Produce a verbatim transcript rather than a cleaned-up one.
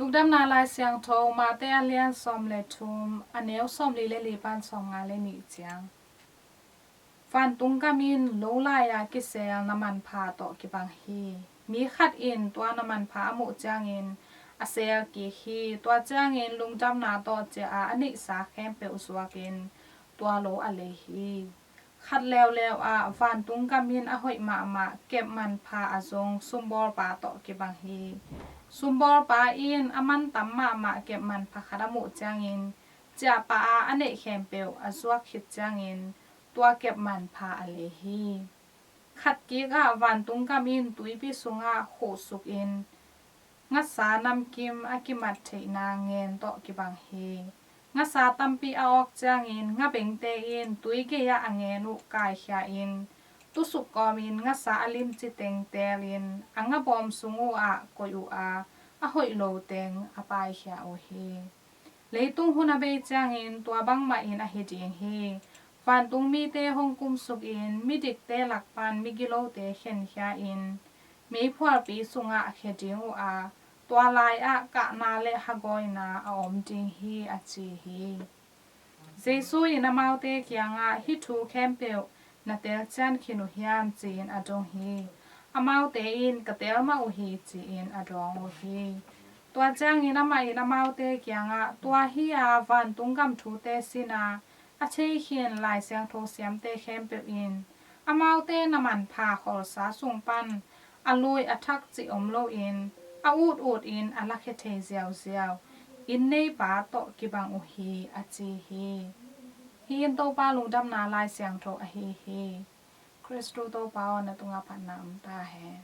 Lungdamna Lai Siangtho, Mate a lian sawm le thum, a neu sawm li le li pan sawm nga le nih ciang. Vantung gam in lo lai-a kisel na manpha tawh kibang hi. Mi khat in tua na manpha a muh ciangin a sel kik hi. Tua ciangin lungdamna tawh cia a neihsa khempeuh zuakin tua lo a lei hi. Khat leuleu ah vantung gam in a hoih mahmah kep manpha a zong sumbawlpa tawh kibang hi. Sumbawlpa in a mantam mahmah kep manpha khat a muh ciangin ciahpah a a neih khempeuh a zuak khit ciangin tua kep manpha a lei hi. Khat kik ah vantung gam in tuipi sungah khuhsukin ngasa namkim a kimat theihna ngen tawh kibang hi. Ngasa tampi a awk ciangin ngabengte in tui gei-ah a ngen uh kaikhia in tusuk kawmin ngasa a limci teng teelin a ngabawm sung uh ah koih uh a, a hoih lo teng a paikhia uh hi. Leitung hun a bei ciangin tua bangmah in a hi ding hi. Vantung mite hong kumsukin midikte lakpan migilote khenkhia in meiphualpi sungah khia ding uh a, tua lai-ah kahna le hagawina a om ding hi, a ci hi. Jesu in amaute kiangah, "Hih thu khempeuh na telcian khin uh hiam?" ci-in a dong hi. Amaute in, "Ka tel mah uh hi," ci-in a dawng uh hi. Tua ciangin amah in amaute kiangah, "Tua hi-a vantung gam thute sin a, a thei khin Lai Siangtho siamte khempeuh in amaute na manpha kholsa sung pan a lui a thak cih om loin a ut utin a lakhia thei ziauziau inn neipa tawh kibang uh hi," a ci hi. Hih in Topa lungdamna Lai Siangtho ahi hi. Khristu Topa aw, na tungah phatna om ta hen.